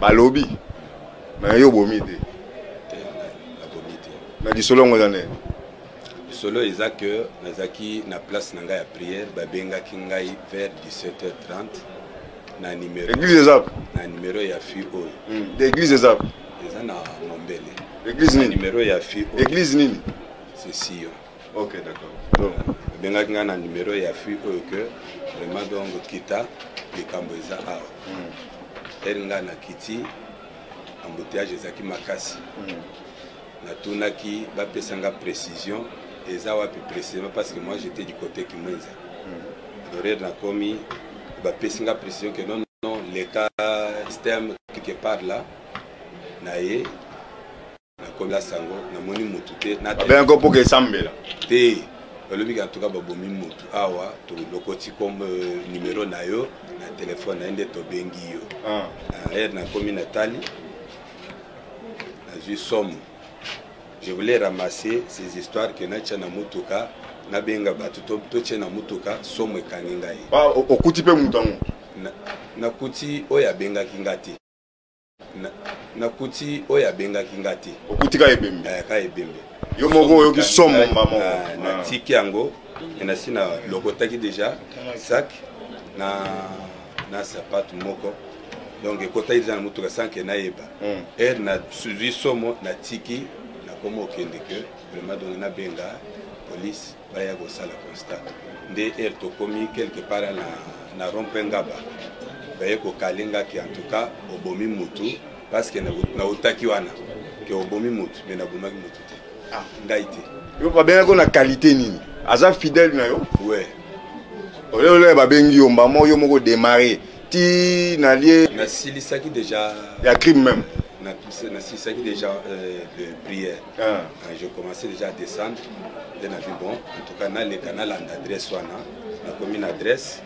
Balobi mais yo obomi te. Te, nabomi te. Na lisolo yango eza ndenge? Lisolo eza que nazalaki na place na ngai ya prière, babengaki ngai vers 17h30 na numero. Église eza? Na numero ya fille oyo. Église eza? Eza na Mombele. Église nini? Numero ya fille oyo. Église nini? C'est Sion. Ok, d'accord. Donc, babengaki ngai na numero ya fille oyo que vraiment donc kita likambo eza awa. Heure ngai nakiti, embouteillage ezalaki makasi. Natunaki bapesa nga précision eza wapi précisément, parce que moi j'étais du côté Kimwenza. Alors heure nakomi, bapesi nga précision que non non, leka stem quelque part là. Na ye nakomi la sango, namoni mutu te. Babengaki mpo ke esambela? Te, balobi en tout cas babomi mutu awa, tolokoti comme numéro na yo na telefone na ye nde tobengi yo. Heure nakomi, natali, nazwi somo. Je voulais ramasser ces histoires que natia na mutuka, nabenga bato totie na mutuka. Somo ekangi ngai. Okuti mpe mutu yango? Nakuti oyo abengaki nga te. Nakuti oyo abengaki nga te. Okuti ka ebembe? Ka ebembe. Yo moko oyoki somo mba moko? Natiki yango, nasi nalokotaki déjà sac na sapatu moko, donc ekotaki déjà na mutuka sans que nayeba. Heure nazwi somo, natiki, nakoma okende que vraiment donc nabenga police baya kosala constat. Nde heure tokomi quelque part na rond-point Ngaba, baye kokalengaki en tout cas obomi mutu, parce que nautaki wana ke obomi mutu, mais nabomaki mutu te, ngai te. Yo babengaki na qualité nini? Aza fidèle na yo? Ouais. Olele babengi yo mbamo, yo moko démarré ti na lieu? Nasilisaki déjà. Ya crime même? Nasilisaki déjà de prière. Je commençais déjà à descendre nde nabi bon, en tout cas naleka nalanda adresse wana. Nakomi na adresse,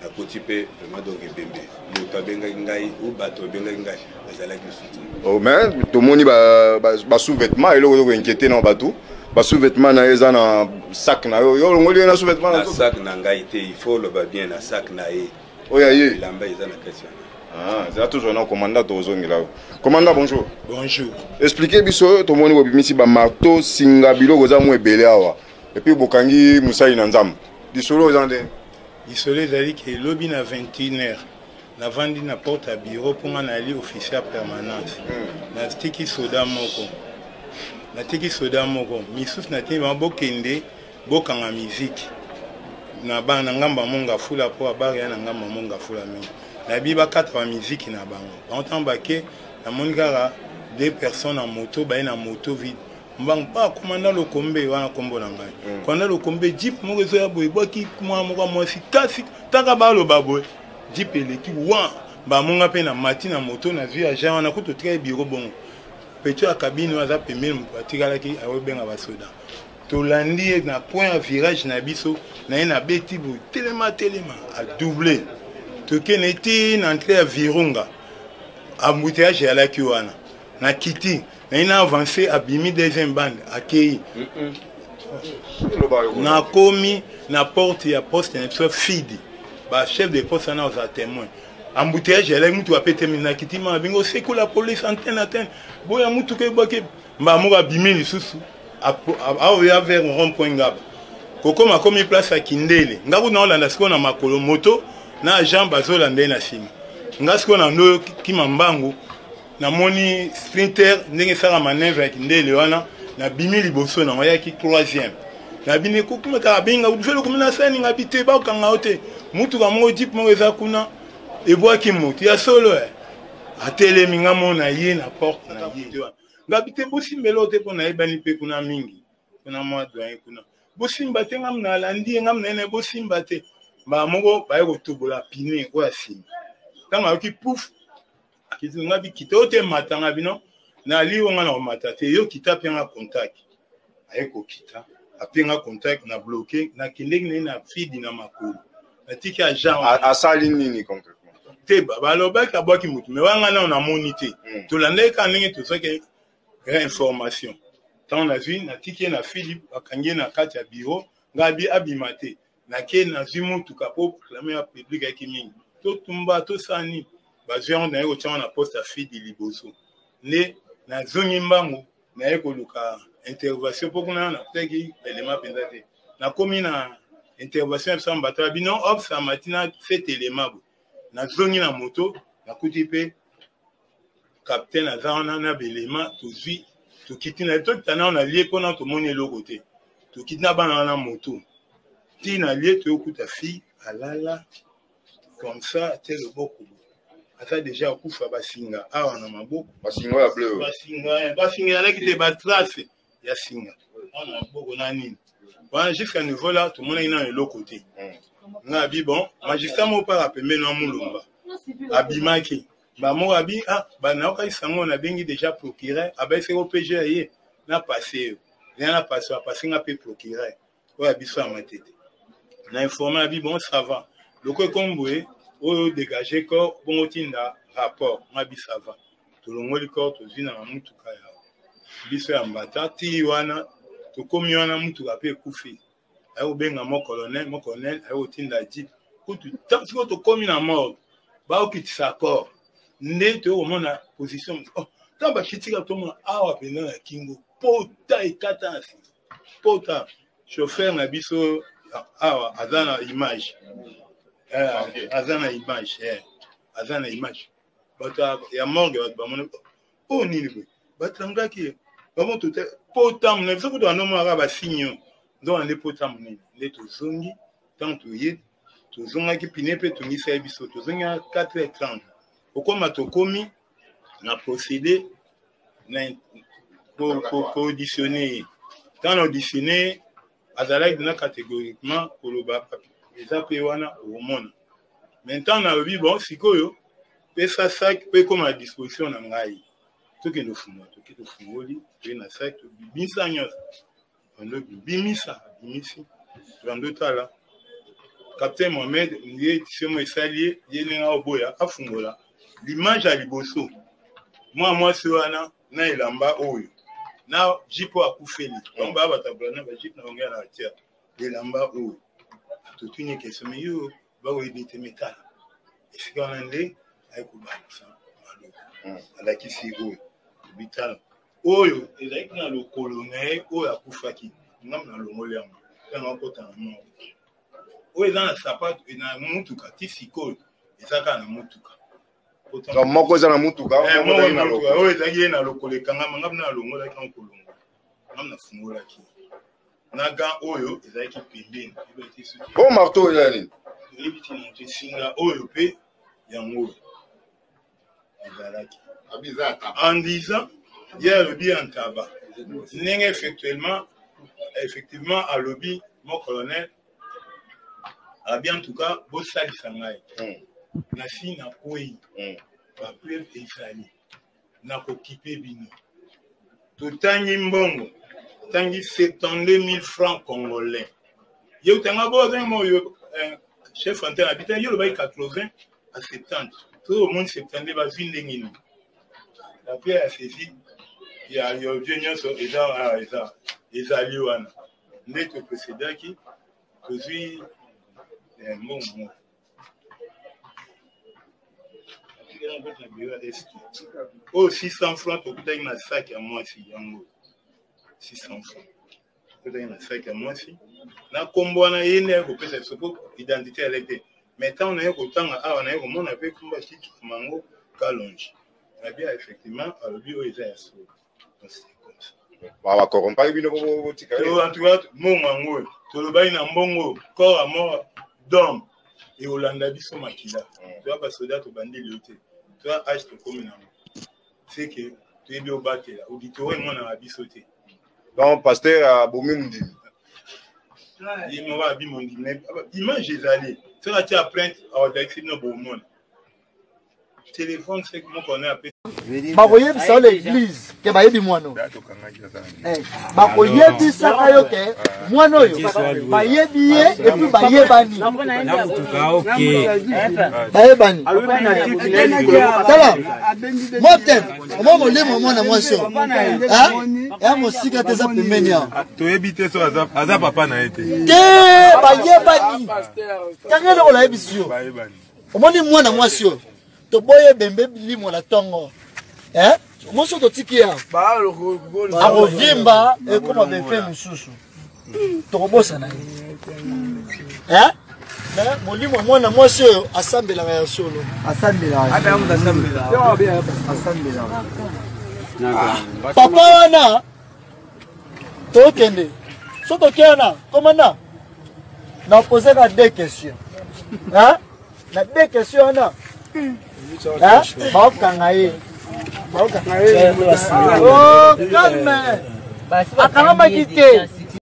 nakoti mpe vraiment donc ebembe. Moto abengaki ngai ou bato babengaki ngai bazalaki lisusu te. Oh, mais tomoni basous-vêtement, eloko oyo koinquiéter na bato, basous-vêtement na yo eza na sac na yo. Yo olongoli ye na sous-vêtement? Na sac na ngai te, il faut oloba bien, na sac na ye. Oyo aye? Elamba eza na kati wana. Ah, eza toujours na commandant. Tozongela yo. Commandant, bonjour. Bonjour. Expliquez biso, tomoni bobimisi bamarteau, singa, biloko eza mo ebele awa, et puis bokangi mosali na Nzambe. Lisolo eza nde? Lisolo ezali ke elobi na 21 heures, navandi na porte ya bureau mpo nga nayali officier ya permanence. Natiki soda moko, natiki soda moko misusu, natindi bango bokende bokanga miziki na bana na ngambo ya Mongafula, mpo abari ya na ngambo ya Mongafula mingi. Nayebi bakata bamiziki na bango. Bango ntango bake, namoni kaka deux personnes na moto, baye na moto vide mbango pa commandant Lokombe wana, nkombo na ngai. Commandant Lokombe, jeep moko ezoya boye, ebwaki mwana moko ya mwasi. Kasi taka baloba boye, jeep eleki wa bamonga mpe na mati na moto, nazwi agent wana kutu otikali bureau bongo. Petit ya cabine oyo aza pembeni, moto atikalaki aobenga basoda. Tolandi ye na point ya virage na biso na ye, nabeti boye: "Telema, telema!" Adouble, tokende ti na entrée ya Virunga. Embouteillage eyalaki wana. Nakiti na ye na avance, abimi deuxième bande, akei. Nakomi na porte ya poste na biso fidi, bachef de poste wana ozala témoin. Embouteillage eyalaki, mutu apetemi. Nakiti ma bingo sekola police, antenne, antenne, boya mutuka ebwaki. Mbala moko abimi lisusu, aoya vers rond point Ngaba. Kokoma akomi place ya Kindele, nga kuna olanda sikoyo na makolo, moto na agent bazolanda ye na nsima. Nga sikoyo na ndo kima mbangu, namoni sprinter ndenge esala manœuvre ya Kindele wana, nabimi liboso nango, ayaki troisième. Nabini kokuma kaka, abenga biso lokomi na sani. Nga bi te, bakokanga yo te. Mutuka moko, jeep moko eza kuna, ebwaki motu ya solo. Atelemi, nga mona ye na porte na ye wana. Nga bi te, bosimbela oyo te, mpo nayebani mpe kuna mingi, kuna mwa doyen kuna, bosimba te. Ngam nalandi ye, ngam na ye na bosimba te. Mbala moko baye kotobola pneu oyo ya nsima. Ntango ayoki pouf, akiti. Nga bikita oyo te, matanga bino nali oyo, nga na komata te, yo kita, mpe nga contact. Aye kokita, ape nga contact na bloqué. Nakendeki na ye na fidi na makolo, natiki agent. Asali nini concrètement? Te, balobaki abwaki motu, mais wanga nao namoni te. Tolandaki kaka ndenge tozwaki information. Ntango nazwi, natiki ye na fili, bakangi ye na kati ya bureau. Ngai abi abima te. Nake nazwi motuka mpo réclame ya public ayaki mingi, totumba, tosala nini. Bazwi yango, naye kotia yango na poste ya fidi liboso. Nde nazongi mbangu, naye koluka intervention mpo kuna nakutaki elema mpenza te. Nakomi na intervention ya biso mbata bino ops amati na set elema boye. Nazongi na moto, nakuti mpe capitaine aza wana na belema. Tozwi, tokiti na tokita nao na lie mpona tomoni eloko te. Tokiti na bana wana moto ti na lie, toyokuta fille alala comme ça te, loboko aza deja akufa, basinga awa na maboko. Basinga ya bleu? Basinga, basinga ezalaki te, batrace ya singa awa na maboko na nini wana. Jusqu'à niveau là tomonaki nano eloko te. Nga abi bon, magistrat moko mpaka pembeni wa Mulumba abimaki bamoko abi ah, banayokaki sango, nabengi déjà procureur, abayisaki OPG ya ye na passe yo ya na passe, apase nga mpe procureur oyo ya biso ya Matete na informe. Abi bon, ça va, loko ekomi boye, oyo dégage corps bongo tinda rapport. Nga bi ça va, tolongoli corps, tozwi na mutuka ya biso ya mbata ti wana tokomi wana, mutuka mpe ekufi. Aye kobenga mo colonel, mo colonel aye kotinda jeep kutu. Sikoyo tokomi na morgue, baokitisa corps nde toye komona position. Oh, ntango bakitika, tomona awa mpenza na kingo pota ekata na nsima pota. Chauffeur na biso awa aza na image, aza na image, aza na image. Bato ya morgue, bato bamoni oyo nini boye, batangaki ye bango tote pota monene. Biso kutu bandomonaka basigne oyo nzoka nde pota monene. Nde tozongi, ntango toye, tozongaki pine mpe tongisa ye biso, tozongi na 4h30. Okoma tokomi na procédé na koauditionne ye. Ntango na auditionne ye, azalaki na catégoriquement koloba eza mpe wana okomona. Mais ntango nalobi bon, sikoyo pesa sac mpe ekóma na disposition na ngai, tokende ofungola. Toke, tofungoli, toye na sac, tobimisa nyonso, bando bimisa, abimisi, tobando tala. Capitaine Mohamed ye tisemo esali ye, ye ndenge aoboya afungola l'image ya liboso, mwa mwasi wana na elamba oyo na jipe oyo akufeli. Bango baya batabola na bajipe na bango ya na tia elamba oyo. Totuni question, me yo bakoyebi te metala esika wana nde aye kobakisa maloba, alakisi oyo bitala oyo ezalaki na lokolo na ye oyo akufaki. Ngambo nalongoli yango, ntango akota na moko oyo eza na sapato na mutuka, ti sikoyo eza kaka na mutuka. Donc moko eza na mutuka? Oyo ezalaki ye na lokolo ekangama, ngambo nalongolaki yango, kolongola ngambo nafungolaki na gant oyo ezalaki pembeni. Bon, marteau eza nini? Toyebi ntina te. Singa oyo mpe yango oyo ezalaki en disant ye alobi ya ntaba ndenge effectivement alobi mo colonel abi en tout cas bosalisa ngai nasi nakwei, bapreuve ezali, nakokipe bino. Totangi mbongo, tangi 72 000 francs congolais. Ye utanga bo azangi mo oyo chef antenne abita ye olobaki 80 à 70, soki omoni 72 bazwi ndenge nini? La pierre ya saisie ya objet nyonso eza eza ezali wana. Nde toprocédaki, tozwi mbongo moko oyo 600 francs tokutaki na sac ya mwasi. Yango 600 francs tokutaki na sac ya mwasi na nkombo wana ye nde aye kopesa biso po identité yale te. Mais ntango naye kotanga awa, naye komona mpe kombo Mango Kalonge nabia, effectivement alobi oyo eza ya solo. Bakorrompaki bino botika? En tout cas mbongo yango oyo tolobaki na mbongo corps à mort d'homme ekolanda biso makila. Toya basoda, tobandeli yo te, toya age tokomi nango seke toyebi obatela auditorat emonaka biso te. Donc pasteur abomi mondimi? Ye moko abi mondimi, image ezali, soki atia plainte awadakisi bino bomona telefone sek moko na ape. Bakoyebisa yo na église ke bayebi mwana oyo, bakoyebisaka yo ke mwana oyo bayebi ye et puis bayebani, bayebani. Tala mote omo molimo mwana mwasi oyo ya mosika te, eza pembeni awa. Toyebi te so aza papa na ye te. Te, bayebani. Tanga eloko nayebisi yo, omoni mwana mwasi oyo. Toboyi ebembe limola ntongo. Eh? Moso totiki ya. Akovimba ekoma befe mosusu. Tokobosana ye. Eh? Mais molimo mwana mwasi oyo asambelaka ya solo. Asambelaka. Asambelaka. Papa wana tokende so toke wana komanda na poseka deux questions hein? Na deux questions wana hein? Baokanga ye baokanga ye. Oh, calme, akangamaki te.